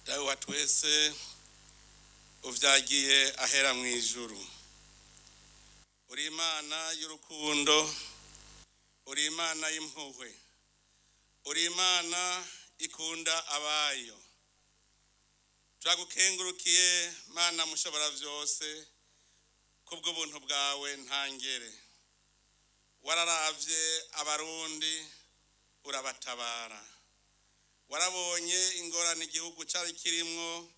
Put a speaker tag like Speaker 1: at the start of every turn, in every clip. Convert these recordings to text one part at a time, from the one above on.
Speaker 1: Dawe wa twese uvyagiye ahera mu ijuru, uri Imana y'urukundo, uri Imana y'impuhwe, uri Imana ikunda abayo. Turagukengurukiye Mana mushobora vyose kubw'ubuntu bwawe ntangere. Wararavye Abarundi urabatabara, warabonye ingorane igihugu cari kirimwo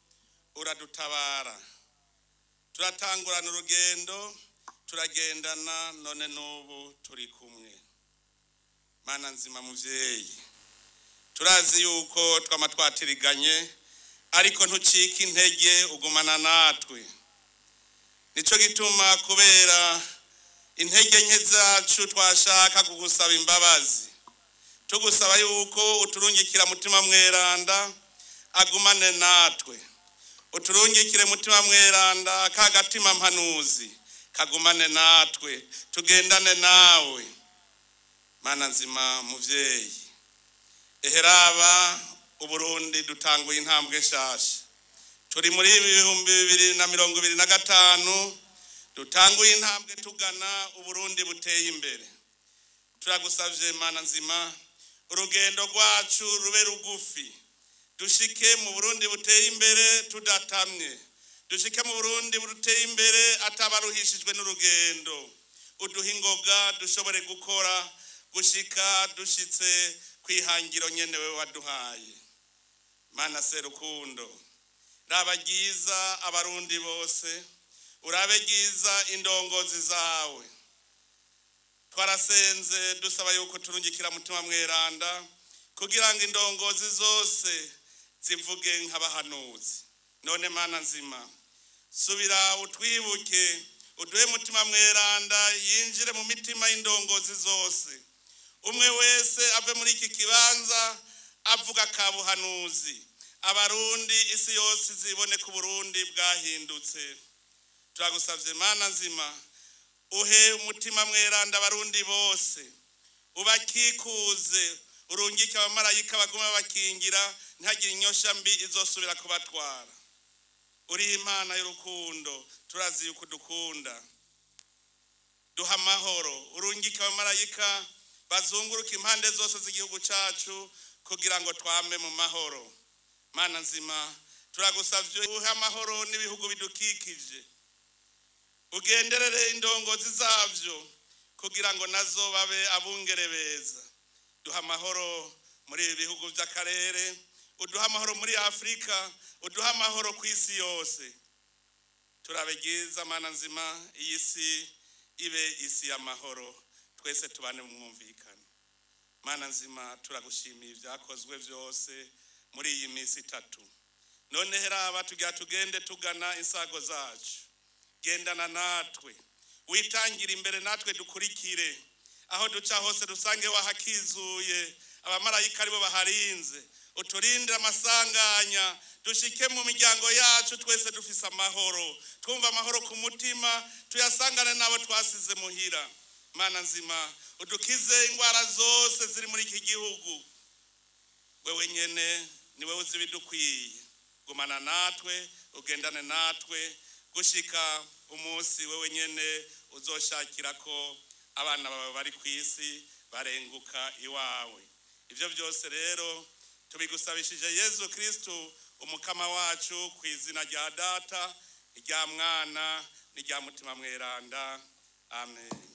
Speaker 1: uradutabara. Turatangurana urugendo, turagendana, none n'ubu turi kumwe. Mana nzima muvyeyi, turazi yuko twama twatiriganye, ariko ntucike intege, ugumana natwe. Nico gituma kubera intege nke zacu twashaka kugusaba imbabazi, tugusaba yuko uturungikira Mutima Mweranda agumane natwe, uturungikire Mutima Mweranda kagatima mpanuzi kagumane natwe, tugendane nawe. Mana nzima muvyeyi, eheraba Uburundi dutanguye intambwe nshasha, turi muri 2025, dutanguye intambwe tugana Uburundi buteye imbere. Turagusavye Mana nzima, urugendo rwacu rube rugufi, dushike mu Burundi buteye imbere tudatamye, dushike mu Burundi buteye imbere atabaruhishijwe n'urugendo. Uduhe ingoga dushobore gukora gushika dushitse kwihangiro nyene wewe waduhaye. Mana serukundo, raba ryiza Abarundi bose, urabe ryiza indongozi zawe. Twarasenze dusaba yuko turungikira Mutima Mweranda kugira ngo indongozi zose zivuge nk'abahanuzi. None Mana nzima, subira utwibuke, uduhe Mutima Mweranda yinjire mu mitima y'indongozi zose, umwe wese ave muri iki kibanza avuga kabuhanuzi, Abarundi isi yose zibone ku Burundi bwahindutse. Turagusavye Mana nzima, uhe Umutima Mweranda Abarundi bose, ubakikuze, urungike abamarayika bagume bakingira, ntihagire inyosha mbi izosubira kubatwara. Uri Imana y'urukundo, turazi yuko udukunda. Duha amahoro, urungike abamarayika bazunguruka impande zose z'igihugu cacu kugira ngo twame mu mahoro. Mana nzima, turagusavye uhe amahoro n'ibihugu bidukikije, ugenderere indongozi zavyo kugira ngo nazo babe abungere beza. Duha amahoro muri ibi bihugu vy'akarere, uduha amahoro muri Afrika, uduha amahoro ku isi yose. Turabe ryiza Mana nzima, iyi si ibe isi y'amahoro, twese tubane mu mwumvikano. Mana nzima, turagushimiye ibyakozwe vyose muri iyi minsi itatu. None heraba tugira tugende tugana insago zacu, gendana natwe, witangira imbere natwe dukurikire. Aho duca hose dusange wahakizuye, abamarayika aribo baharinze. Uturindire amasanganya, dushike mu miryango yacu twese dufise amahoro, twumva amahoro ku mutima, tuyasangane n'abo twasize muhira. Mana nzima, udukize ingwara zose ziri muri iki gihugu. Wewe nyene ni wewe uzi ibidukwiye. Gumana natwe, ugendane natwe gushika umunsi wewe nyene uzoshakira ko abana bawe bari ku isi barenguka iwawe. Ivyo byose rero tubigusabishije Yezu Kristu umukama wacu, ku izina rya Data, irya Mwana n'irya Mutima Mweranda. Amen.